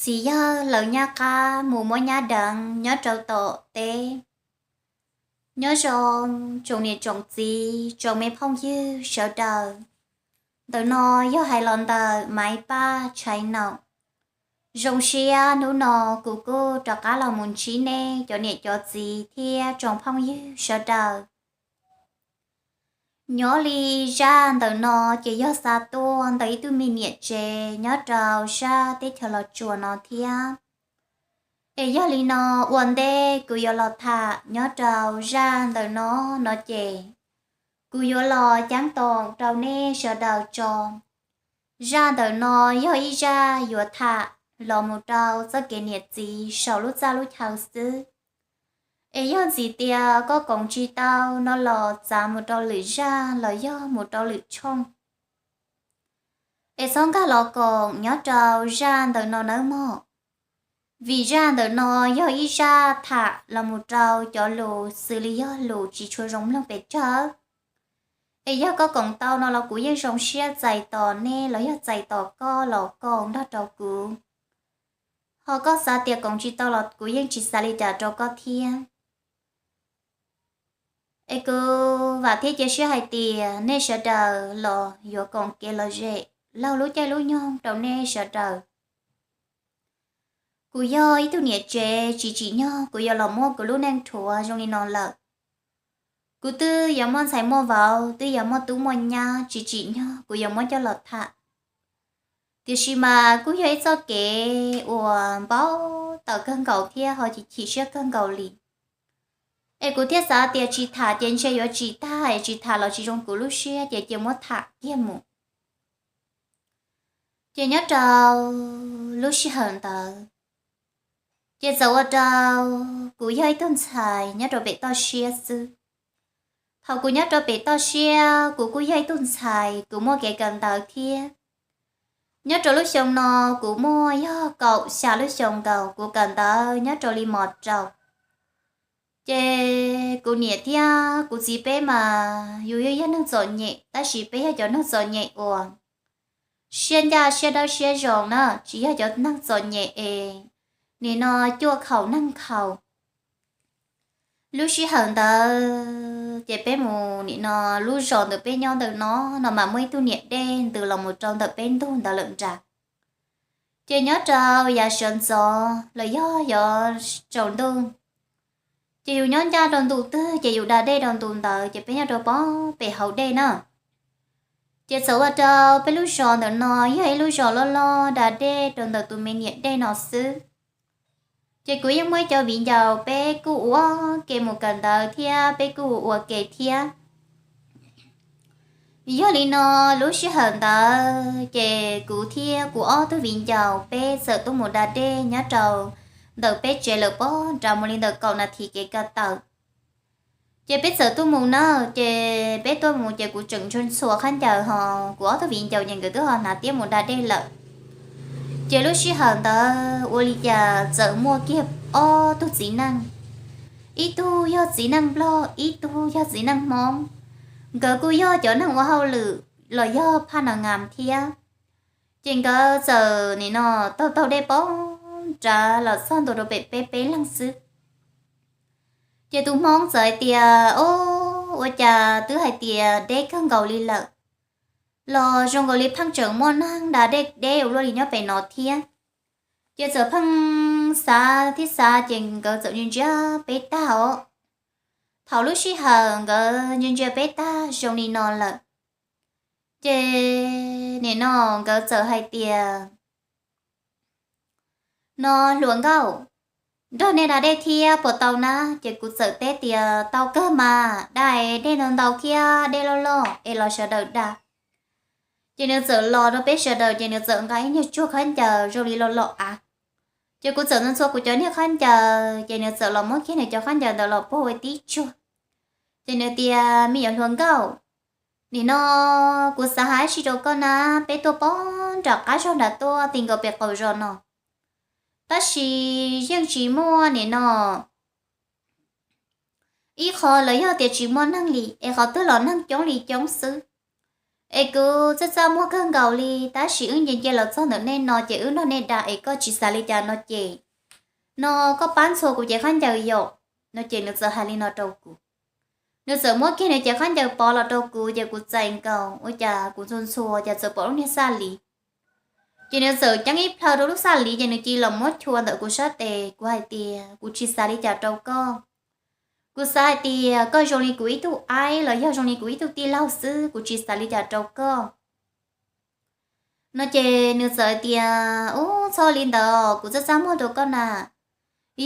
Txiv yawg lawv nyab qab mus muab nyab deev nyob rau tom teb. Nyob zoo tsoom niam tsoom txiv tsoom me phooj ywg sawv daws, ntawm no yog hais los ntawm Maiv Paj Tshaiv Naum. Zoo siab hnub no kuv kuj rov qab los mus ntsib nej cov niam cov txiv thiab tsoom phooj ywg sawv daws. Nyob li zaj ntawm no ces yog xa tuaj ntawm ib tug me niam tsev nyob rau sab teb chaws Los Tsuas no thiab. Es yog li no, ua ntej kuv yuav los tham nyob rau zaj ntawm no no ces kuv yuav los ceeb toom rau nej sawv daws tso. Zaj ntawm no yog ib zaj yuav tham los mus rau txoj kev niam txiv saum lub txaj lub chaw xwb. Es yog ntxiv tias koj koom tsis tau no los txav mus rau lwm zaj los yog mus rau lwm tshooj, es txhob nkag los koom nyob rau zaj ntawm no nawb mog. Vim zaj ntawm no yog ib zaj tham los mus rau cov lus xws li yog lus tsis tshua zoo mloog pes tsawg. Es yog koj koom tau no los kuv yeej zoo siab txais tos nej los yog txais tos koj los koom nrog rau kuv. Ho koj xav tias koom tsis tau los kuv yeej tsis xav li cas rau koj thiab. Es kuv vam thiab cia siab hais tias nej sawv daws los yuav koom kev lom zem laug lub caij lub nyoog rau nej sawv daws. Kuv yog ib tug niam tsev tsis tsim nyog kuv yuav los muaj kuv lub neej rhuav zoo li no lawm. Kuv twb yuav muaj ntxhais muaj vauv, twb yuav muaj tub muaj nyab, tsis tsim nyog kuv yuav muab coj los tham. Tiam sis mas kuj yog ib txoj kev uas npau taws kawg nkaus thiab ho chim chim siab kawg nkaus li. Es kuv thiaj xav tias tsis tham ces ntshe yuav tsis tag, es tsis tham los tsis zoo kuv lub siab ces cia muab tham kiag mus. Ces nyob rau lub sij hawm ntawd, ces txawm ua rau kuv yog ib tug ntxhais nyob rau pem toj siab xwb. Thaum kuv nyob rau pem toj siab, kuv kuj yog ib tug ntxhais, kuv muaj kev kawm ntawv thiab. Nyob rau lub xyoo no, kuv muaj yog kaum xya lub xyoo nkaus, kuv kawm ntawv nyob rau li mos rau. Ces kuv niam thiab kuv txiv peb mas yus yog neeg txom nyem, tab sis peb yog cov neeg txom nyem uas siab ncaj siab dawb siab zoo na, tsis yog cov neeg txom nyem es nim no cuaj khaum neeg khaus. Lub sij hawm ntawd ces peb mus nim no, lub zos ntawm peb nyob ntawm no, no mas muaj ib tug niam dej ntws los mus rau ntawm peb ntug ntawd lawm nrad. Ces nyob rau yav sawv ntxov los yog yuav tsaus ntuj, ces yus nyob ncaj rau ntu twg ces yus da dej rau ntu ntawd, ces peb nyob rau pem hauv dej na. Ces txawm ua rau peb lub zos ntawm no yog ib lub zos loj loj da dej rau ntawm tus me niam dej no xwb. Ces kuv yeej muaj ib co viv ncaus, peb kuj ua ke mus kawm ntawv thiab peb kuj ua ke thiab. Yog li no, lub sij hawm ntawd ces kuv thiab kuv ob tug viv ncaus peb txawm tuaj mus da dej nyob rau ntawm peb tsev lawm pob nrad mus li ntawm kaum nas this kev ko taw. Ces peb txawm tuaj mus na, ces peb tuaj mus ces kuv tseem ntshua ntxhua khaub ncaws ho kuv ob tug viv ncaus ces nkawd twb ho hnav tiab mus da dej lawm. Ces lub sij hawm ntawd ua li cas txawm muaj kiag ob tug txiv neej, ib tug yog txiv neej Nplog, ib tug yog txiv neej Hmoob. Nkawd kuj yog cov neeg ua hauj lwm los yog phaj nas ngam thiab. Ces nkawd txawm nim no taug taug dej pob nrad los txog ntua rau pem peb peb leeg xwb. Ces tus Hmoob txawm hais tias, Ob, ua cas twb hais tias deb kawg nkaus li lawm, los zoo nkaus li pheej tseem muaj neeg da dej deb ua luaj li nyob pem no thiab. Ces txawm pheej xav thiab xav ces nkawd txawm ntsia ntsia peb tag os. Thaum lub sij hawm nkawd ntsia ntsia peb tag zoo li no lawm, ces nim no nkawd txawm hais tias, No hluas nkauj, nrog nej da dej thiab puas tau na? Ces kuv txawm teb tias, Tau kawg mas, da dej ntau ntau thiab dej loj loj es los sawv daws da. Ces nws txawm los rau peb sawv daws ces nws txawm nqa ib nyuag tsuag khaub ncaws zoo li los los av. Ces kuv txawm ntxhua ntxhua kuv cov niag khaub ncaws ces nws txawm los muab kiag nws cov khaub ncaws ntawd los puag ua tib tsuag. Ces nws tias, Me nyuam hluas nkauj, nim no kuv xav hais dab tsi rau koj na, peb tuaj pob nram qab zog nram tuaj ti nkaus pem qaum zos no, tab sis yeej tsis muaj nim no ib qho los yog tias tsis muaj neeg li es qhov twg los neeg coob li coob xwb. Es kuv txaj txaj muag kawg nkaus li, tab sis wb nce nce los txog ntawm nej no ces wb nrog nej da es koj tsis xav li cas no ces, no koj pab ntxhua kuv cev khaub ncaws yom. No ces nws txawm hais li no rau kuv. Nws txawm muab kiag nws cev khaub ncaws pov los rau kuv ces kuv txais nkaus, ua cas kuv ntxhua ntxhua ces txawm pom lub niag xaj liv. Ces nws txawm ceeb ib plhaw rau lub xaj liv ces nws cia li los muab chua ntawm kuv sab tes. Kuv hais tias kuv tsis xav li cas rau koj. Kuv xav hais tias koj zoo li kuv ib tug aib los yog zoo li kuv ib tug tij laug xwb, kuv tsis xav li cas rau koj. No ces nws txawm hais tias, ub, txhob li ntawd, kuv txaj txaj muag rau koj na.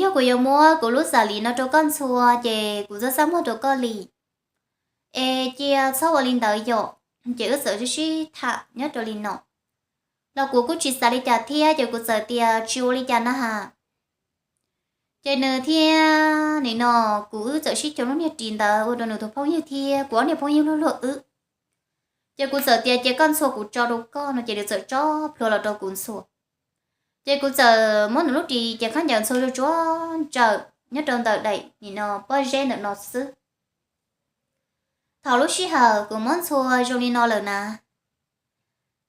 Yog kuv yuav muab kuv lub xaj liv no rau koj ntxhua ces kuv txaj txaj muag rau koj li. Es cia txhob ua li ntawd yom. Ces wb txawm sib sib tham nyob rau li no. Los kuv kuj tsis xav li cas thiab ces kuv txawm tias tsis ua li cas na has. Ces nws thiaj nim no, kuv wb txawm sib cog lub niag ris ntawd ua rau nws tus phooj ywg thiab kuv ob niag phooj ywg luag luag wb. Ces kuv txawm tias cia koj ntxhua kuv tso rau koj no ces nws txawm tso plhuav los rau kuv ntxhua. Ces kuv txawm muab nws lub ris ces khaub ncaws ntxhua tsuag tsuag ntsaws nyob rau ntawm daim nim no pob zeb ntawm no xwb. Thaum lub sij hawm kuv muab ntxhua zoo li no lawm na,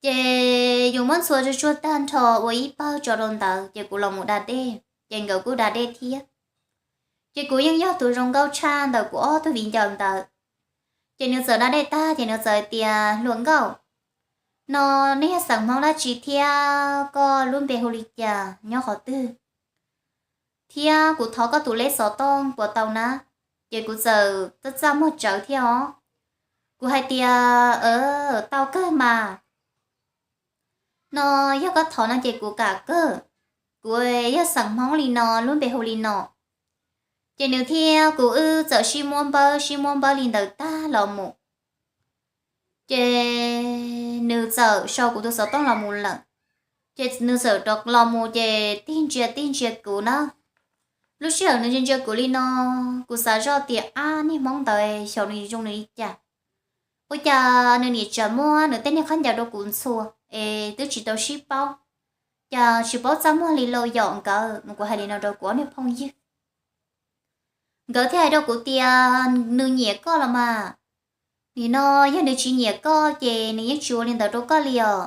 ces yus muab ntxhua tsuag tsuag tag nrho ua ib pawg tso rau ntawd ces kuv los mus da dej, ces nkawd kuj da dej thiab. Ces kuv yeej yog tus zoo nkauj tshaj ntawm kuv ob tug viv ncaus ntawd. Ces nws txawm da dej tag ces nws txawm tias, hluas nkauj, no nej yog xeem Hmoob dab tsi thiab koj lub npe hu li cas, nyob qhov twg? Thiab kuv thov koj tus lej xov tooj puas tau na? Ces kuv txawm txaj txaj muag tsawv thiab os. Kuv hais tias, tau kawg mas. No yog koj thov no ces kuv kam kawg. Kuv yog xeem Hmoob li no, lub npe hu li no. Ces nws thiab kuv wb txawm sib muab npawb sib muab npawb li ntawd tag los mus. Ces nws txawm sau kuv tus xov tooj los mus lawm. Ces nws txawm rov los mus ces tig ntsia tig ntsia kuv na. Lub sij hawm nws ntsia ntsia kuv li no, kuv xav zoj tias ab niag Hmoob ntawd xyov nws zoo nws li cas. Ua cas nws nim tsam muab nws tej niag khaub ncaws rau kuv ntxhua es twb tsis tau sib paub, cas tsis paub txaj muag li lauj yom nkawd. Mas kuv hais li no rau kuv ob niag phooj ywg. Nkawd thiaj hais rau kuv tias, nws nyiam koj los mas. Nim no yog nws tsis nyiam koj ces nws yeej tsis ua li ntawd rau koj li os.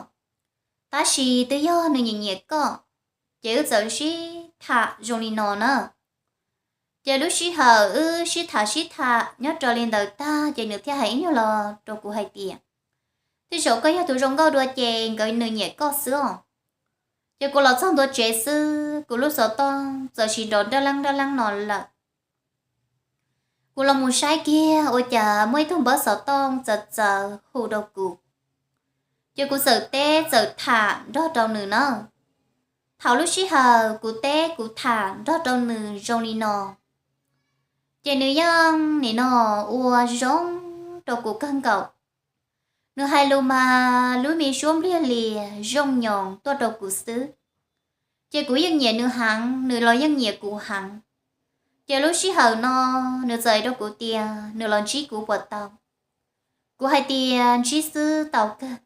Tab sis twb yog nws nyiam nyiam koj, ces wb txawm sib tham zoo li no na. Ces lub sij hawm wb sib tham sib tham nyob rau li ntawd tag ces nws thiaj hais ib nyuag los rau kuv hais tias, tej zaum koj yog tus zoo nkauj dua ces nkawd nws nyiam koj xwb os. Ces kuv los txog ntua tsev xwb kuv lub xov tooj txawm sim nrov nrab leeb nrab leeb no lawm. Kuv los mus saib kiag ua cas muaj ib tug npawb xov tooj txawv txawv hu rau kuv. Ces kuv txawm teb txawm tham nrog rau nws na. Thaum lub sij hawm kuv teb kuv tham nrog rau nws zoo li no, ces nws yeej nim no ua zoo rau kuv kawg nkaus. Nws hais lus mas lub me suab npliag lias zoo nyoos tuaj rau kuv xwb. Ces kuv yeej nyiam nws heev, nws los yeej nyiam kuv heev. Ces lub sij hawm no nws txawm hais rau kuv tias nws los ntsib kuv puas tau. Kuv hais tias ntsib xwb tau kawg.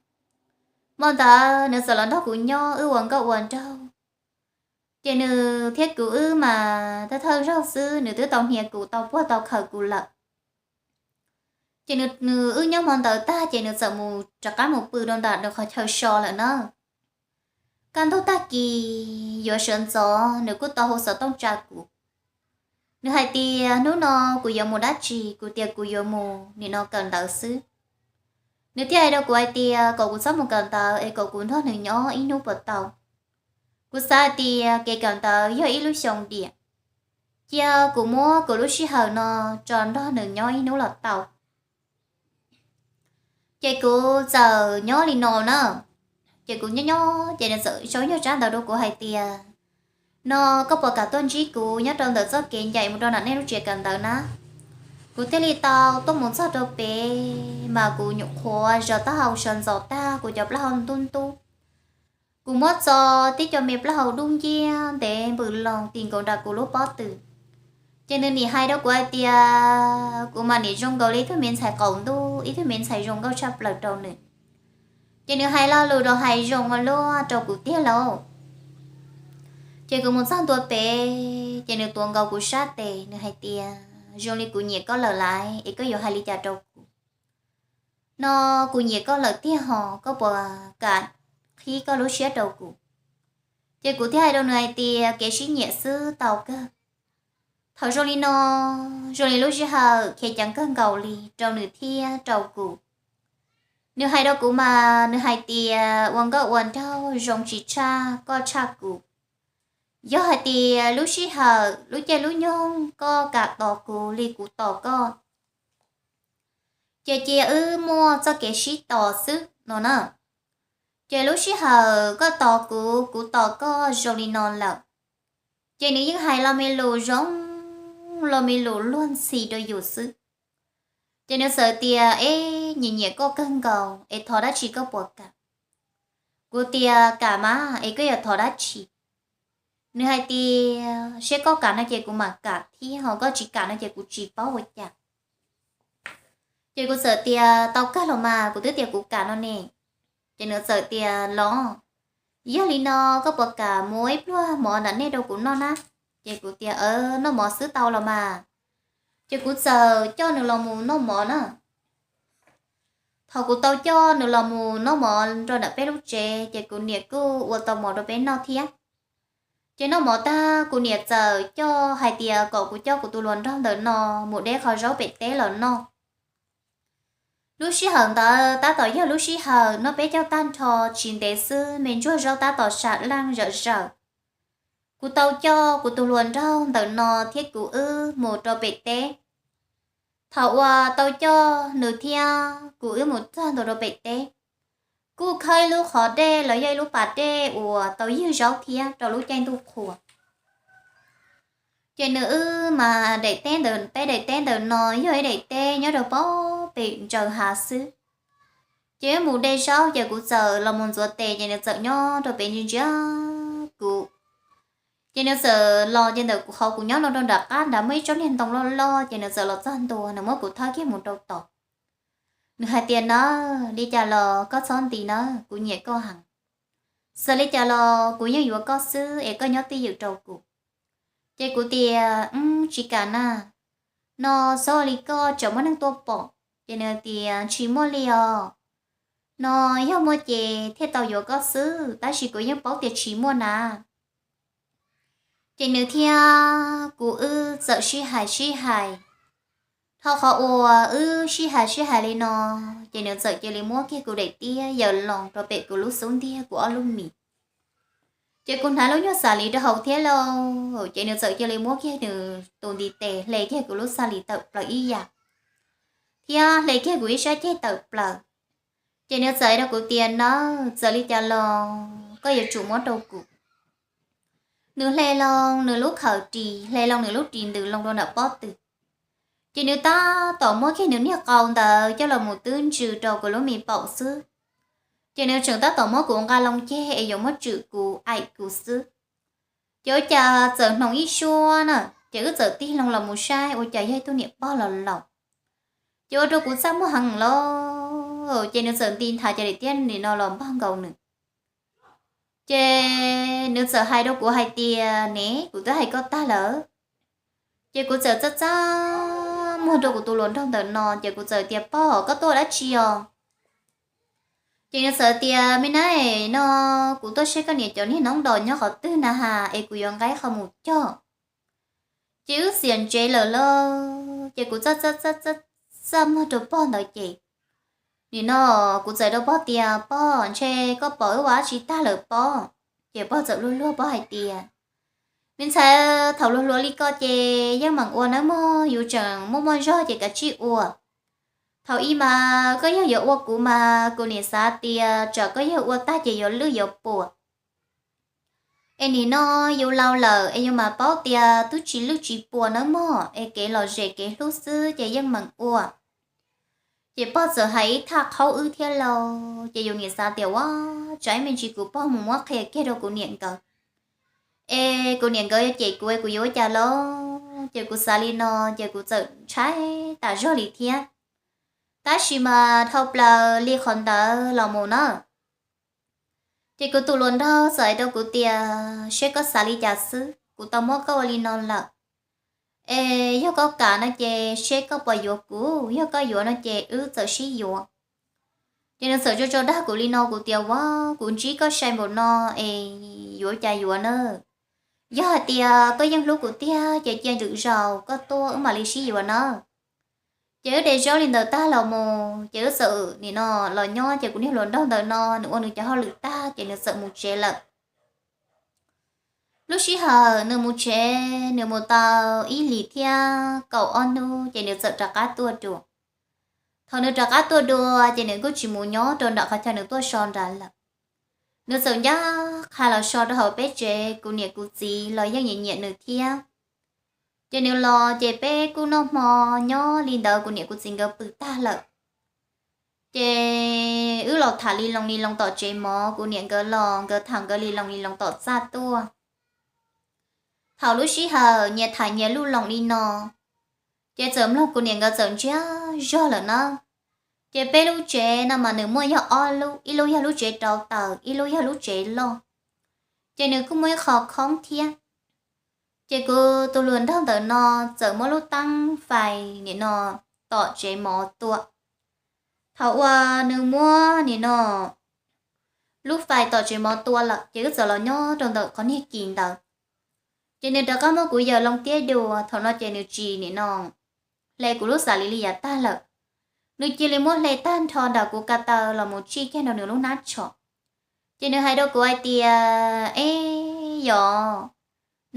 Hmo ntawd nws txawm los nrog kuv nyob wb ua nkauj ua nraug. Ces nws thiab kuv wb mas thawj thawj zaug xwb nws twb tau hnia kuv tau puag tau khawm kuv lawm. Ces nws wb nyob hmo ntawd tag ces nws txawm mus rov qab mus pw rau ntawm nws qhov chaw so lawm na. Kaj ntug tag kis yuav sawv ntxov nws kuj tau hu xov tooj tsa kuv. Nws hais tias hnub no kuv yuav mus dab tsi, kuv tias kuv yuav mus nim no kawm ntawv xwb. Nws thiaj hais rau kuv hais tias kom kuv txhob mus kawm ntawv es kom kuv nrog nws nyob ib hnub puas tau. Kuv xav hais tias kev kawm ntawv yog ib lub xyoo diam, cia kuv muab kuv lub sij hawm no tso nrog nws nyob ib hnub los tau. Ces kuv txawm nyob li no na. Ces kuv nyob nyob ces nws txawm sau ib nyuag tsab ntawv rau kuv hais tias, no koj puas kam tuaj ntsib kuv nyob rau ntawm txoj kev ncaim mus rau nram nej lub tsev kawm ntawv na? Kuv thiaj li tau tuaj mus txog rau pem mas kuv nyuam qhuav zaws taub hau sawv ntxov tag kuv cov plaub hau ntub ntub. Kuv muab txo tib co me plaub hau dub nciab ntev npws loo ti nkaus nram kuv lub pob tw. Ces nws nim hais rau kuv hais tias kuv mas nim zoo nkaus li ib tug me ntxhais qaum ntuj, ib tug me ntxhais zoo nkauj tshaj plaws rau nws. Ces nws hais lo lus rau hais zoo ua luaj rau kuv tiag lauj. Ces kuv mus txog ntua pem ces nws tuav nkaus kuv sab tes nws hais tias, zoo li kuv nyiam koj lawm laiv es koj yuav hais li cas rau kuv? no kuv nyiam koj lawm tiag hos, koj puas kam qhib koj lub siab rau kuv? Ces kuv thiaj hais rau nws hais tias kev sib nyiam xwb tau kawg. Thaum zoo li no, zoo li lub sij hawm khiav ceev kawg nkaus li rau nws thiab rau kuv. Nws hais rau kuv mas nws hais tias ua nkauj ua nraug zoo tsis tshaj koj tshaj kuv. Yog hais tias lub sij hawm lub caij lub nyoog koj kam tos kuv li kuv tos koj, ces cia wb muaj txoj kev sib tos xwb no na. Ces lub sij hawm koj tos kuv, kuv tos koj zoo li no lawm, ces nws yeej hais lo me lus zoo, lo me lus luag ntxhi rau yus xwb. Ces nws txawm tias, es nyiam nyiam koj kawg nkaus es thov dab tsi koj puas kam? Kuv tias kam mas es koj yuav thov dab tsi? Nws hais tias seb koj kam no ces kuv mam kam thiab, ho koj tsis kam no ces kuv tsis paub ua cas. Ces kuv txawm tias tau kawg los mas, kuv twb tias kuv kam no ne. Ces nws txawm tias los, yog li no koj puas kam muab ib pluag mov nram nej rau kuv noj na? Ces kuv tias noj mov xwb tau los mas. Ces kuv txawm coj nws los mus noj mov na. Thaum kuv tau coj nws los mus noj mov rau nram peb lub tsev ces kuv niam kuj ua tau mov rau peb noj thiab. Ces noj mov tag kuv niam txawm coj hais tias kom kuv coj kuv tus hluas nraug ntawm no mus deb qhov zaub pem teb los noj. Lub sij hawm ntawd tab tom yog lub sij hawm noj peb caug tag nrho, tsis ntev xwb me ntsuag zaub tab tom sam leej zawm zawm. Kuv tau coj kuv tus hluas nraug ntawm no thiab kuv wb mus rau pem teb. Thaum uas tau coj nws thiab kuv wb mus txog ntua rau pem teb, kuj khawb ib lub qhov dej los yog ib lub pas dej uas tau ywg zaub thiab rau lub caij ntuj qhua. Ces nws wb mas daim teb ntawm, peb daim teb ntawm no yog ib daim teb nyob rau pem ntsaws hav xwb. Ces wb mus de zaub ces kuv txawm los mus ntxuav tes ces nws txawm nyob rau pem ntsia ntsia kuv. Ces nws txawm los ces ntawm kuv qhov kuv nyob no rau nram qab nrad muaj ib tsob niag ntoo loj loj ces nws txawm los txog ntua nws muab kuv thawb kiag mus rau tod. Nws hais tias nawb, li cas los koj txhob nti nawb, kuv nyiam koj heev. Txawm li cas los kuv yeej yuav koj xwb es koj nyob twj ywm rau kuv. Ces kuv tias tsis kam na, no xyov li koj tseem muaj neeg tuaj pom. Ces nws tias tsis muaj li os, no yog muaj ces thiaj tau yuav koj xwb tab sis kuv yeej paub tias tsis muaj na. Ces nws thiab kuv wb txawm sib hais sib hais. Dhau qhov uas wb sib hais sib hais li no, ces nws txawm cia li muab kiag kuv daim tiab yaws loo rau pem kuv lub xub ntiag kuv ob lub mis. Ces kuv hnav lub nyuag xas lis rau hauv thiab lauj, ces nws txawm cia li muab kiag nws tus ntiv tes hle kiag kuv lub xas lis tawm plaws ib yam, thiab hle kiag kuv ib sab ceg tawm plaws. Ces nws txawm rau kuv tias nawb, txawm li cas los koj yuav tsum muab rau kuv. Nws hle loo nws lub khawm ris, hle loo nws lub ris ntws loo rau nram pob tw. Ces nws tab tom muab kiag nws niag qau ntawd coj los mus twb ntsws rau kuv lub me paum xwb. Ces nws tseem tab tom muab kuv nqa loo ceg es yuav muab tswm kuv aim kuv xwb. Ces ua cas txawm hnoos ib suab na, ces wb txawm tig loo los mus saib ua cas yog ib tug niam pog los laus. Ces ua rau kuv txaj muag heev lauj, ces nws txawm nti nthav cov daim tiab nim no los npog nkaus nws. Ces nws txawm hais rau kuv hais tias ne, kuv twb hais koj tag lawm. Ces kuv txawm txaj txaj muag rau kuv tus hluas nraug ntawm no, ces kuv txawm tias pog, koj tuaj dab tsi os? Ces nws txawm tias me nab, no kuv tuaj saib koj niam cov niag noob dos nyob qhov twg na has es kuv yuav nqa qho mus cog. Ces wb xiam ntsev lawm lauj, ces kuv txaj txaj txaj txaj muag rau pog ntawd ces nim no kuv txawm rau pog tias pog, ntshe koj pom wb ua dab tsi tag lawm pob. Ces pog txawm luag luag pog hais tias me ntxhais, thaum hluas hluas li koj ces yeej meem ua nawb mog, yus tseem muaj muaj zog ces kav tsij ua. Thaum ub mas koj yog yuav ua kuv mas kuv nim xav tias tsam koj yog ua tag ces yuav lwj yuav puas. Es nim no yus laus lawm es yus mam paub tias twb tsis lwj tsis puas nawb mog, es kev lom zem kev hlub xwb ces yeej meem ua. Ces pog txawm hais ib thaj qhaub wb thiab lauj, ces yus nim xav tias ua tsam ib me ntsis kuv pog mus muab qhia kiag rau kuv niam nkawd, es kuv niam nkawd yuav cem kuv es kuv yuav ua cas lauj. Ces kuv xav li no ces kuv txawm ntshai tas zog li thiab. Tab sis mas dhau plaws li qhov ntawd los mus na, ces kuv tus hluas nraug txawm hais rau kuv tias seb koj xav li cas xwb, kuv tau muab koj ua li no lawm. Es yog koj kam no ces seb koj puas yuav kuv, yog koj yuav no ces wb txawm sib yuav. Ces nws txawm tso tso dag kuv li no, kuv tias, Ua, kuv ntsib koj sai npaum no es yuav cas yuav na. Yog hais tias koj yeej hlub kuv tiag ces cia lwm zaus koj tuaj wb mam li sib yuav na. Ces wb de zaub li ntawd tag los mus ces wb txawm nim no los nyob, ces kuv niag hluas nraug ntawm no nws ua nws cov hauj lwm tag ces nws txawm mus tsev lawm. Lub sij hawm nws mus tsev, nws mus tau ib hlis thiab kaum ob hnub ces nws txawm rov qab tuaj dua. Thaum nws rov qab tuaj dua ces nws kuj tsis mus nyob rau nram qhov chaw nws tuaj so nrad lawm. Nws txawm ncaj qha los so rau hauv peb tsev, kuv niam kuv txiv los yeej nyiam nyiam nws thiab. Ces nws los ces peb kuj noj hmo nyob li ntawd, kuv niam kuv txiv nkawd pw tag lawm. Ces wb los tham li loo li loo tom tsev mov, kuv niam nkawd los nkawd tham nkawd li loo li loo tom txaj tuaj. Thaum lub sij hawm nyias tham nyias luj loos li no, ces txawm mloog kuv niam nkawd txawm ntsiag zog lawm na. Ces peb lub tsev no mas nws muaj yog ob lub, ib lub yog lub tsev rau taws, ib lub yog lub tsev loj. Ces nws kuj muaj ib qho khoob thiab. Ces kuv tus hluas nraug ntawm no txawm muab lub teeb fais nim no tom tsev mov tua. Thaum uas nws muab nim no lub fais tom tsev mov tua lawm ces wb txawm los nyob rau ntawm qhov niag kis ntawd. Ces nws rov qab muab kuv yawm loo tiab dua, thaum no ces nws tsis nim no hle kuv lub xav li li yav tag lawm. Nws cia li muab hle tag nrho nram kuv ka taw los mus tsij kiag rau nws lub hnab tsho. Ces nws hais rau kuv hais tias, Eb, yog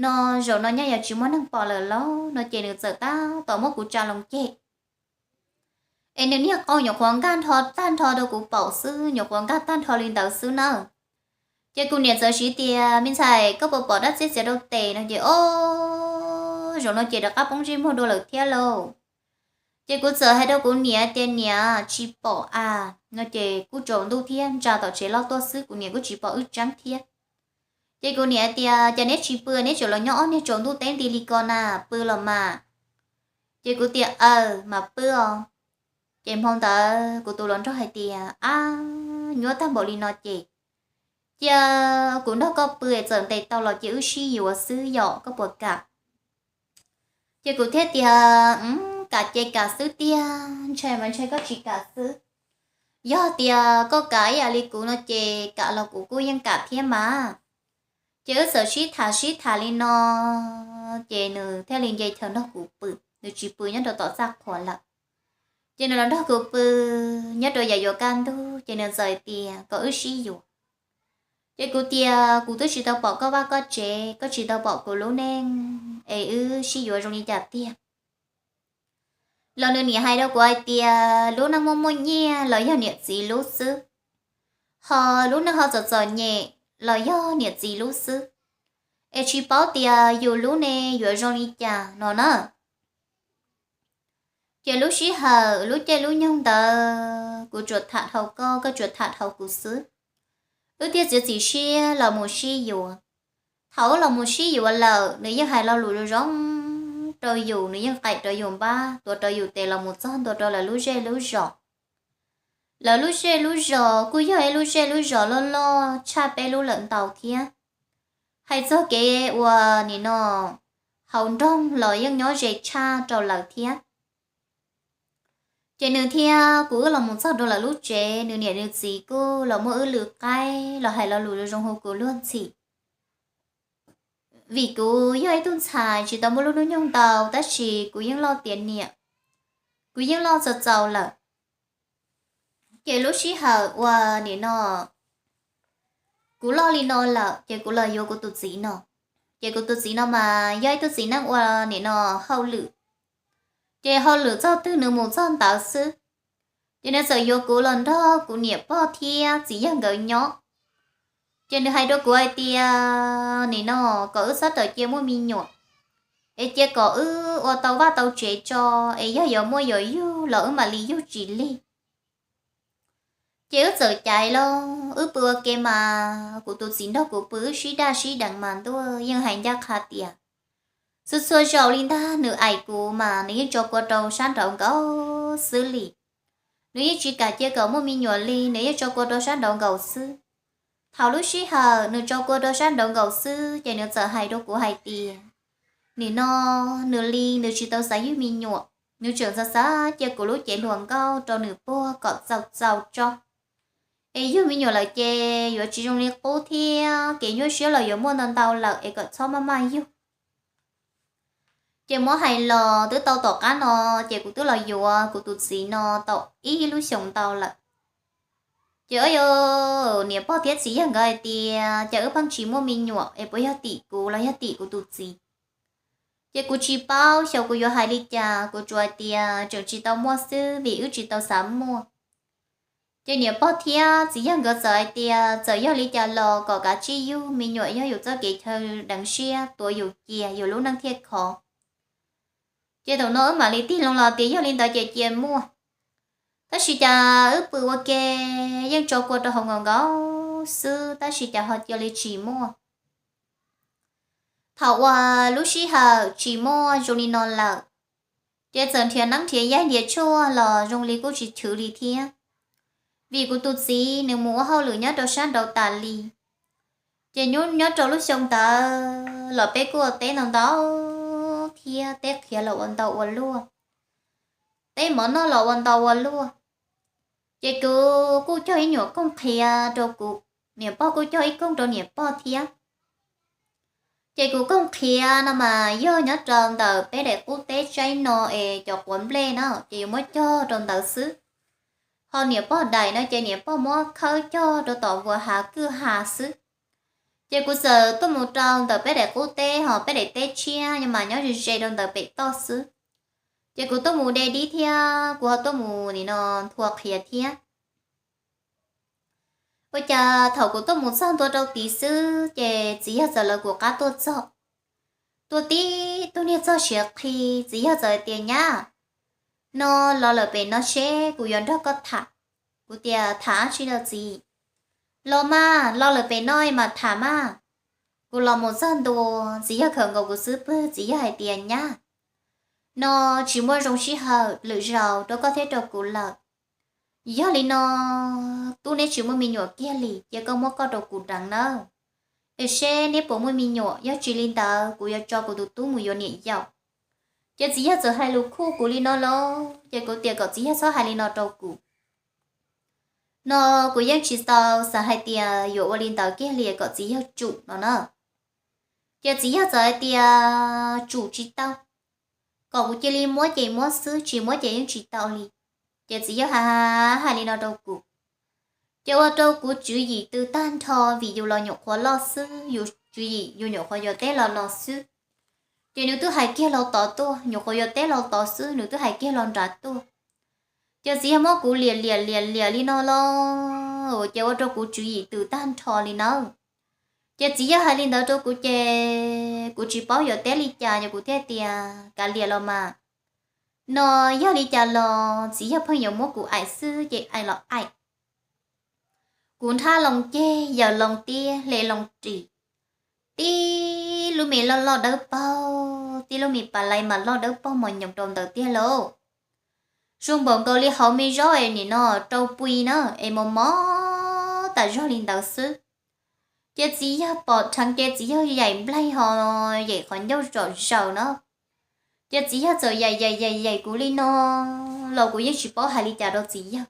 no zaum no nyaj yog tsis muaj neeg pom lawm los? No ces nws txawm tab tom muab kuv tsa loo ceg. Es nws niag qau nyuam qhuav nkag nrho tag nrho rau kuv paum xwb, nyuam qhuav nkag tag nrho li ntawd xwb na. Ces kuv niam txawm siv tias, Me ntxhais, koj puas pom dab txiab txiav rau tes? No ces, O, zaum no ces rov qab poob ntsej muag dua lawm thiab lauj. Ces kuv txawm hais rau kuv niam tias, Niam, tsis pom a. No ces kuj tsaus ntuj thiab, ntsa tom tsev loj tuaj xwb, kuv niam kuj tsis pom wb tseeb thiab. Ces kuv niam tias, Cas neb tsis pw, neb tseem los nyob ob niag tsaus ntuj teb nti li ko na, pw los mas. Ces kuv tias, Aws, mam pw os. Ces hmo ntawd kuv tus hluas nraug hais tias, Ab, nyuaj tag npaum li no ces cia kuv nrog koj pw, txawm ntes tau los cia wb sib yuav xwb, yog koj puas kam? Ces kuv thiaj tias, Kam ces kam xwb tiag, ntshai mas ntshai koj tsis kam xwb. Yog tias koj kam ib yam li kuv no ces kam los kuv kuj yeej kam thiab mas. Ces wb txawm sib tham sib tham li no, ces nws thiaj li nce chaw nrog kuv pw, nws tsis pw nyob rau tom txaj qhua lawm. Ces nws los nrog kuv pw nyob rau yav yuav kaj ntug, ces nws txawm tias kom wb sib yuav. Ces kuv tias, Kuv twb tsis tau pom koj vaj koj tsev, koj tsis tau pom kuv lub neej, es wb sib yuav zoo li cas tiag? Los nws niam hais rau kuv hais tias, Lub neej muaj muaj nyiaj los yog niam txiv lub xwb, ho lub neej ho txom txom nyem los yog niam txiv lub xwb, es tsis paub tias yus lub ne yuav zoo li cas no na. Ces lub sij hawm lub caij lub nyoog ntawd kuv tsuas tham dhau koj, koj tsuas tham dhau kuv xwb, wb thiaj txiav txim siab los mus sib yuav. Thaum wb los mus sib yuav lawm, nws yeej hais lo lus zoo zoo rau yus, nws yeej qaim rau yus npab, tuav rau yus tes los mus txog ntua rau lawv lub zej lub zos. Lawv lub zej lub zos kuj yog ib lub zej lub zos loj loj tshaj peb lub lawm ntau thiab. Hais txog kev ua nim no haus nroog los yeej nyob ze tshaj rau lawv thiab. Ces nws thiab kuv wb los mus txog rau lawv lub tsev, nws niam nws txiv kuj los muab wb lw qaib los hais lo lus zoo hu kuv luag ntxhi. Vim kuv yog ib tug ntxhais tsis tau muaj lub hnub nyoog ntau, tab sis kuv yeej loj tiav niam, kuv yeej loj txaus txaus lawm. Ces lub sij hawm uas nim no kuv loj li no lawm, ces kuv los yuav kuv tus txiv no. Ces kuv tus txiv no mas yog ib tug txiv neej ua nim no hauj lwm. Ces hauj lwm txog twg nws mus txog ntawd xwb. Ces nws txawm yuav kuv los nrog kuv niam pog thiab txiv yawg nkawd nyob. Ces nws hais rau kuv hais tias, Nim no kom wb txhob tawm cia muaj me nyuam, es cia kom wb ua tau vaj tau tsev tso, es yog yuav muaj yuav yug los wb mam li yug tsis lig. Ces wb txawm caiv los wb pw ua ke mas kuv tus txiv nrog kuv pw wb sib daj sib deev mas ntuj yeej hais ncaj qha tias, txhua txhua zaus li ntag nws aim kuv mas nws yeej tso kua rau sab nraud nkaus xwb li. Nws yeej tsis kam cia kom muaj me nyuam li, nws yeej tso kua rau sab nraud nkaus xwb. Thaum lub sij hawm nws tso kua rau sab nraud nkaus xwb ces nws txawm hais rau kuv hais tias, nim no nws li nws tsis tau xav yug me nyuam, nws tseem xav xav cia kuv lub cev hluas nkauj rau nws puag kom txaus txaus tso. es yug me nyuam lawm ces yuav tsis zoo li qub thiab kev nyuaj siab los yuav muaj ntau ntau lawm es kom txhob maj maj yug. Ces muab hais los twb tau tom qab no, ces kuv twb los yuav kuv tus txiv no tau ib lub xyoos ntau lawm. Ces ua rau niam pog thiab txiv yawg nkawd hais tias, cas wb pheej tsis muaj me nyuam es puas yog tim kuv los yog tim kuv tus txiv? Ces kuv tsis paub xyov kuv yuav hais li cas, kuv tsuas hais tias tseem tsis tau muaj xwb vim wb tsis tau xav muaj. Ces niam pog thiab txiv yawg nkawd txawm hais tias txawm yog li cas los kom kav tsij yug, me nyuam yog yus txoj kev chaw deev siab, tuav yus cia yus lub neej thiaj khov. Ces thaum no wb mam li tig loo los tias yog li ntawd ces cia muaj. Tab sis cas wb pw ua ke yeej tso kua rau hauv nkaus nkaus xwb, tab sis cas ho cia li tsis muaj. Thaum uas lub sij hawm tsis muaj zoo li no lawm, ces txawm nrhiav neeb nrhiav yaig nrhiav tshuaj los zoo li kuj tsis chwv li thiab, vim kuv tus txiv nws mus ua hauj lwm nyob rau sab nraud tas li. Ces nyob rau lub xyoo ntawd los peb kuj ua teb ntau ntau thiab teb qhiav los ua ntau ua luaj, teb mov noj los ua ntau ua luaj. Ces kuv kuj cog ib nyuam kooj qhiav rau kuv, niam pog kuj cog ib kooj rau niam pog thiab. Ces kuv kooj qhiav no mas yog nyob rau ntawm peb daim qub teb tsaib no es cov quav nplej na, ces yuav muab cog rau ntawd xwb. Ho niam pog daim no ces niam pog muab khawb cog rau tom vuas hav kwj ha xwb. Ces kuv txawm tuaj mus rau ntawm peb daim qub teb, ho peb daim teb tshiab mas nyob ze ze rau ntawm pem toj xwb. Ces kuv tuaj mus de dib thiab kuv ho tuaj mus nim no nthua qhiav thiab. Ua cas thaum kuv tuaj mus txog ntua rau tid xwb ces txiv yawg txawm lawv kuv qab tuaj txog. Tuaj tib tug niag txog siav qhi, txiv yawg txawm hais tias, Nyab, no los lawm pem no seb kuv yuav nrog koj tham. Kuv tias, Tham dab tsi lawm txiv? Los mas, los lawm pem no mas tham mas. Kuv los mus txog ntua, txiv yawg khawm nkaus kuv xub pwg, txiv yawg hais tias, Nyab, no tsis muaj zoo sij hawm lwm zaus rau koj thiab rau kuv lawm. Yog li no, tub neb tsis muaj me nyuam kiag li, cia koj muab koj rau kuv deev nawb, es seb neb puas muaj me nyuam, yog tsis li ntawd kuv yuav tso kuv tus tub mus yuav niam yau. Ces txiv yawg txawm hais lus khuj kuv li no lauj, ces kuv tias kom txiv yawg txhob hais li no rau kuv. No kuv yeej tsis tau xav hais tias yuav ua li ntawd kiag li kom txiv yawg tsum no na. Ces txiv yawg txawm hais tias tsum tsis tau, kom kuv cia li muab ces muab xwb, tsis muab ces yeej tsis tau li. Ces txiv yawg hais hais li no rau kuv, ces ua rau kuv tswv yim tw tag nrho, vim yus los nyuam qhuav loj xwb, yus tswv yim yus nyuam qhuav yuav teb los los xwb. Ces nws twb hais kiag los tod tuaj, nyuam qhuav yuav teb los tod xwb nws twb hais kiag los nrad tuaj. Ces txiv yawg muab kuv liam liam liam liam li no lauj, ces ua rau kuv tswv yim tw tag nrho li nawb. Ces txiv yawg hais li ntawd rau kuv ces kuv tsis paub yuav teb li cas, ces kuv thiaj tias, Kav liam los mas. No yog li cas los txiv yawg pheej yuav muab kuv aim xwb ces aim los aim. Kuv nrhab loo ceg, yawm loo tiab, hle loo ris, tib lub me loj loj dawb paug, tib lub me pas lais mas loj dawb paug mos nyoos rau ntawd tiag lauj. Zoo npaum nkaus li hauv me zaub es nim no rau pui na, es mos mos tas zog li ntawd xwb. Ces txiv yawg pom dheev ces txiv yawg yaim nplaig ho yaim qhov ncauj zom zaws na. Ces txiv yawg txawm yaim yaim yaim yaim kuv li no los kuv yeej tsis paub hais li cas rau txiv yawg.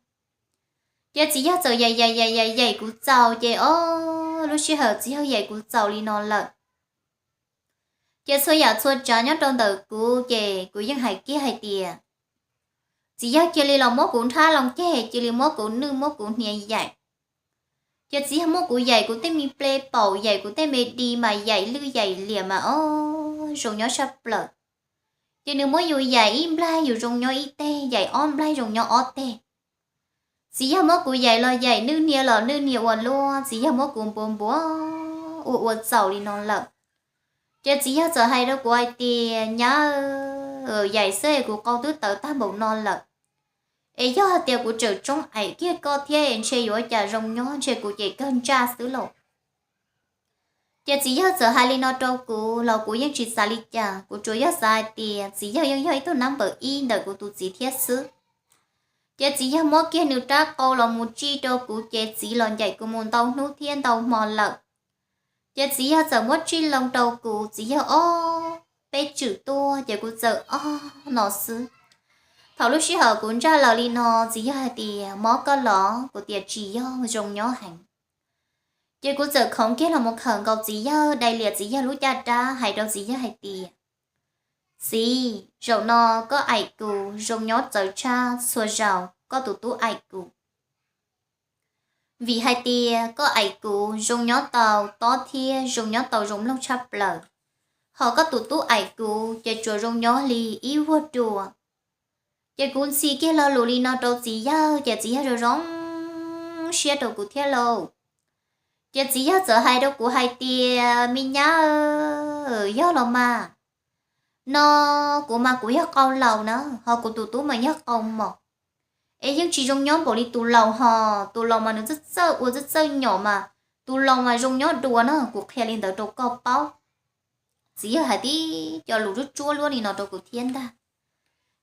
Ces txiv yawg txawm yaim yaim yaim yaim yaim kuv txaus ces ob lub sij hawm txiv yawg yaim kuv txaus li no lawm. Ces txhua yam txhua tsav nyob rau ntawm kuv ces kuv yeej hais kiag hais tias txiv yawg cia li los muab kuv nrhab loo ceg, cia li muab kuv nwj muab kuv hnia yaim. Ces txiv yawg muab kuv yaim kuv tej me ple paum, yaim kuv tej me di mas yaim lwj yaim liam mas ob zoo nyob saj plaws. Ces nws muab yus yaim ib nplaig yus zoo nyob ib teg, yaim ob nplaig zoo nyob ob teg. Txiv yawg muab kuv yaim los yaim nwj hnia los nwj hnia ua luaj, txiv yawg muab kuv npuav npuav ua ua txaus li no lawm. Ces txiv yawg txawm hais rau kuv hais tias, Nyab, yaim xwb es kuv qau twb tawv tag npaum no lawm, es yog hais tias kuv tseem tsoob aim kiag koj thiab ntshe yuav ua cas zoo nyob, ntshe kuv ces kawg ntsaj xwb lauj. Ces txiv yawg txawm hais li no rau kuv los kuv yeej tsis xav li cas, kuv tsuas yog xav hais tias txiv yawg yeej yog ib tug nab npawm ib ntawm kuv tus txiv thiab xwb. Ces txiv yawg muab kiag nws rab qau los mus tsij rau kuv ces txiv los ncaim kuv mus ntau hnub thiab ntau hmo lawm. Ces txiv yawg txawm muab tsij loo rau kuv, txiv yawg ob peb tswm tuaj ces kuv txawm ob no xwb. Thaum lub sij hawm kuv ntsaj lawm li no, txiv yawg hais tias, mob koj los? Kuv tias, tsis yog, zoo nyob heev. Ces kuv txawm khoov kiag los mus khawm nkaus txiv yawg, dai lias txiv yawg lub caj dab, hais rau txiv yawg hais tias, txiv, zaum no koj aim kuv zoo nyob txawv tshaj txhua zaus koj tus tub aim kuv. Vim hais tias koj aim kuv zoo nyob tau tob thiab zoo nyob tau zoo mloog tshaj plaws, ho koj tus tub aim kuv ces tsuas zoo nyob li ib vuag dua. Ces kuv ntxhi kiag lo lus li no rau txiv yawg ces txiv yawg zoo zoo siab rau kuv thiab lauj. Ces txiv yawg txawm hais rau kuv hais tias, me nyab, yog los mas, no kuv mas kuv yog qau laus na, ho kuv tus tub mas yog qau mos, es yeej tsis zoo nyob npaum li tus laus ho. Tus laus mas nws txawj txawj ua txawj txawj nyom mas, tus laus mas zoo nyob dua na, kuv qhia li ntawd rau koj paub. Txiv yawg hais tib co lus tsuab tsuab luab li no rau kuv thiab ntag.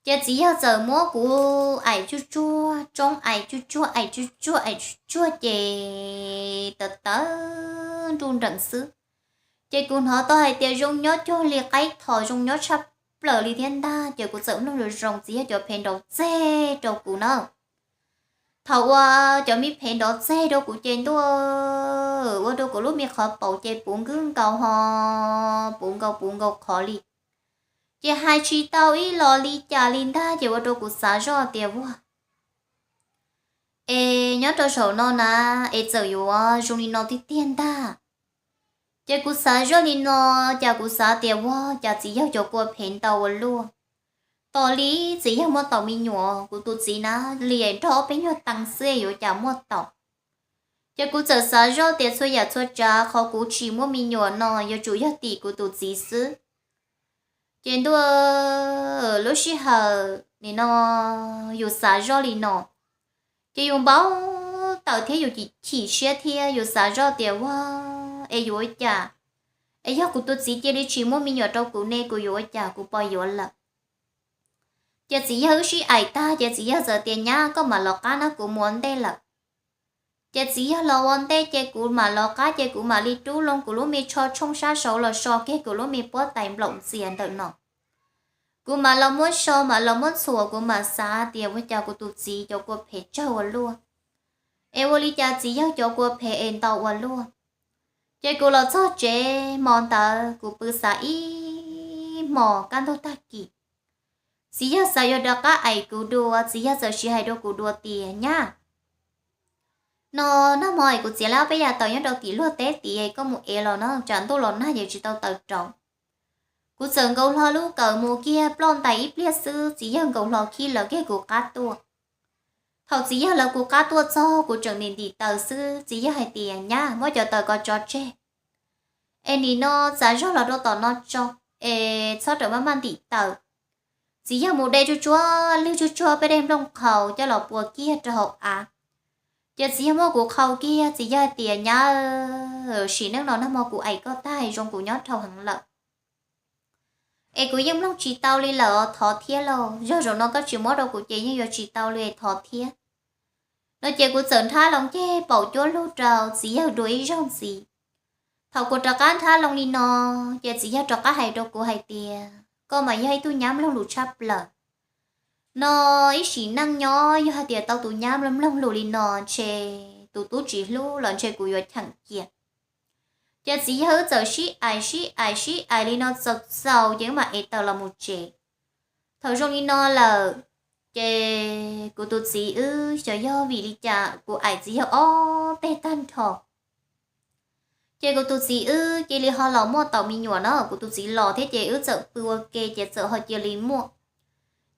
Ces txiv yawg txawm muab kuv aim tsuj tsuag, tsoob aim tsuj tsuag, aim tsuj tsuag, aim tsuj tsuag ces tawv tawv nruj nreem xwb. Ces kuv hnov tau hais tias zoo nyob cuag li qaib thos, zoo nyob tshaj plaws li thiab ntag. Ces kuv txawm mloog zoo zoo txiv yawg cov phev nrov txeg rau kuv na. Thaum uas cov me phev nrov txeg rau kuv ces ntuj, ua rau kuv lub me qhov paum ces puv nkaus ho, puv nkaus puv nkaus qhov li. Ces hais tsis tau ib los li cas li ntag, ces ua rau kuv xav zoj tias, vuag, es nyob rau saum no na, es txawm yuav zoo li no tiag tiag ntag. Ces kuv xav zoj li no, cas kuv xav tias, vuag, cas txiv yawg cov kua phev ntau ua luaj. Tos li txiv yawg muaj tau me nyuam, kuv tus txiv na, li nrog ob peb nyuag tee xwb yuav cas muaj tau. Ces kuv txawm xav zoj tias txhua yam txhua tsav qhov kuv tsis muaj me nyuam no yuav tsum yog tim kuv tus txiv xwb. Ces ntuj, lub sij hawm nim no yus xav zoj li no, ces yus npau taws thiab yus chim siab thiab yus xav zoj tias, vuag, es yuav ua cas, es yog kuv tus txiv cia li tsis muaj me nyuam rau kuv ne, kuv yuav ua cas, kuv puas yuav lawm. Ces txiv yawg wb sib aim tag ces txiv yawg txawm tias, nyab, koj mam los qab na, kuv mus ua ntej lawm. Ces txiv yawg los ua ntej ces kuv mam los qab ces kuv mam li rub loo kuv lub me tsho tshooj sab saud los so kiag kuv lub me pob tais nplaum ntxias ntawm no. Kuv mam los muab so mam los muab ntxhuam, kuv mam xav tias ua cas kuv tus txiv cov kua phev tsawg ua luaj, es ua li cas txiv yawg cov kua phev es ntau ua luaj. Ces kuv los txog tsev hmo ntawd kuv pw xav ib hmos kaj ntug tag kis. Txiv yawg xav yuav rov qab aim kuv dua, txiv yawg txawm siv hais rau kuv dua tias, nyab, no nag hmo es kuv txiav lawm ob peb yam taws nyob rau tim luag teb tid, koj mus ev los na, tsam ntuj los nag ces tsis tau taws rauv. Kuv txawm nkaus hlo lub kawm mus kiag ploj ntais ib pliag xwb, txiv yawg nkaus hlo khib lawv kiag kuv qab tuaj. Thaum txiv yawg lawv kuv qab tuaj txog kuv tseem ntim ntim taws xwb, txiv yawg hais tias, nyab, muab cov taws ko tso tseg, es nim no txav zog los rau tom no tso, es txhob rawm maj maj ntim taws. Txiv yawg mus de tsuj tsuag lwg tsuj tsuag peb dej nplooj qhaus coj los pua kiag rau hauv av. Ces txiv yawg muab kuv qhau kiag, txiv yawg hais tias, nyab, sim neej no nag hmo kuv aim koj tag zoo kuv nyob dhau heev lawm, es kuv yeej mloog tsis tau li lawm os, thov thiab lauj, yog zaum no koj tsis muab rau kuv ces yeej yuav tsis tau li, thov thiab. No ces kuv txawm nrhab loo ceg paum cuab lug rau txiv yawg dua ib zaug ntxiv. Thaum kuv rov qab nrhab loo li no, ces txiv yawg rov qab hais rau kuv hais tias, koj mas yog ib tug nyab mloog lus tshaj plaws. No ib sim neej nyob yog hais tias tau tus nyab mloog lus li no ntshe tus tub tsis hlub los ntshe kuv yuav cheem cia. Ces txiv yawg wb txawm sib aim sib aim sib aim li no txaus txaus ces wb mam ev taws los mus tsev. Thaum zoo li no lawm, ces kuv tus txiv wb xyov yog vim li cas kuv aim txiv yawg ob teg tag nrho. Ces kuv tus txiv wb cia li ho los muaj tau me nyuam na, kuv tus txiv los thiab ces wb txawm pw ua ke ces txawm ho cia li muaj.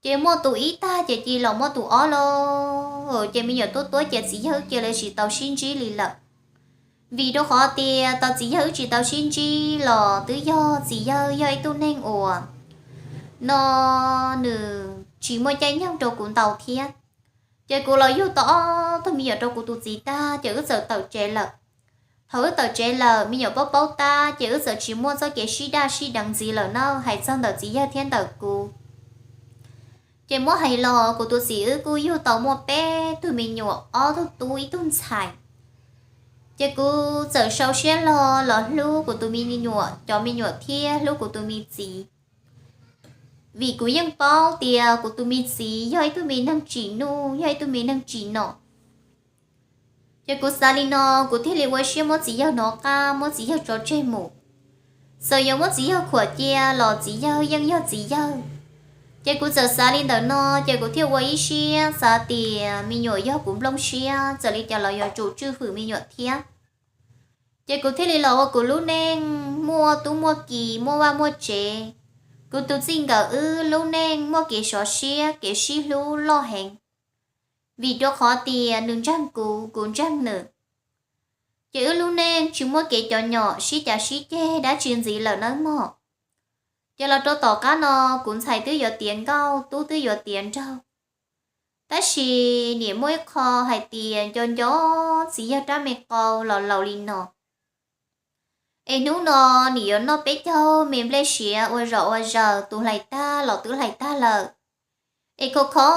Ces muaj tus ib tag ces cia li los muaj tus ob lauj, ces me nyuam tuab tuab ces txiv yawg wb cia li tsis tau sib ntsib li lawm. Vim rau qhov tias tau txiv yawg wb tsis tau sib ntsib los twb yog txiv yawg yog ib tug neeg uas no nws tsis muaj caij nyoog rau kuv ntau thiab. Ces kuv los yug tau ob tug me nyuam rau kuv tus txiv tag ces wb txawm tawm tsev lawm. Thaum wb tawm tsev lawm me nyuam paub paub tab ces wb txawm tsis muaj txoj kev sib daj sib deev ntxiv lawm na, hais txog ntawm txiv yawg thiab ntawm kuv. Ces muab hais los kuv tus txiv wb kuj yug tau muaj peb tug me nyuam, ob tug tub ib tug ntxhais. Ces kuv txawm sau siab log los hlub kuv tus me nyuam, cov me nyuam thiab hlub kuv tus me txiv. vim kuv yeej paub tias kuv tus me txiv yog ib tug me neeg tsim nuj, yog ib tug me neeg tsim nom. Ces kuv xav li no, kuv thiaj li ua siab muab txiv yawg hnov qab, muab txiv yawg tso tseg mus. Txawm yuav muab txiv yawg khuam cia los txiv yawg yeej yog txiv yawg. Ces kuv txawm xav li ntawm no, ces kuv thiaj ua ib siab xav tias me nyuam yog kuv nplooj siab, txawm li cas los yuav tsum tswj hwm me nyuam thiab. Ces kuv thiaj li los ua kuv lub neej muaj tub muaj ki, muaj vaj muaj tsev. Kuv tus txij nkawm wb lub neej muaj kev sov siab, kev sib hlub loj heev, vim rau qhov tias nws ntseeg kuv, kuv ntseeg nws. Ces wb lub neej tsis muaj kev cov nyom sib cav sib ceg dab tsi ntxiv lawm nawb mog. Ces los rau tom qab no, kuv ntxhais twb yuav tiav nkauj, tub twb yuav tiav nraug, tab sis nim muaj ib qho hais tias nco nco txiv yawg rab me qau los laus li no. Es hnub no nim yuav noj peb caug me nplej siav ua zom ua zaws, tus hlais tag los twb hlais tag lawm. Es khov kho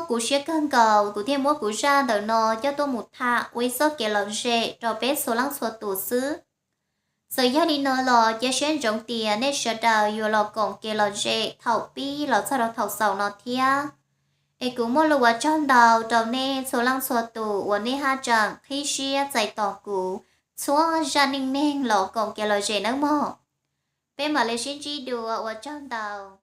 kuv siab kawg nkaus, kuv thiaj muab kuv zaj ntawm no coj tuaj mus tham ua ib txoj kev lom zem rau peb txhua leej txhua tus xwb. Txawm yog li no los cia siab ntsoov tias nej sawv daws yuav los koom kev lom zem thaum pib los txog rau thaum xaus no thiab. Es kuv muaj lus ua tsaug ntau rau nej txhua leej txhua tus uas nej haj tseem qhib siab txais tos kuv txhua zaj neej neeg los koom kev lom zem nawb mog. Peb mam li sib ntsib dua, ua tsaug ntau.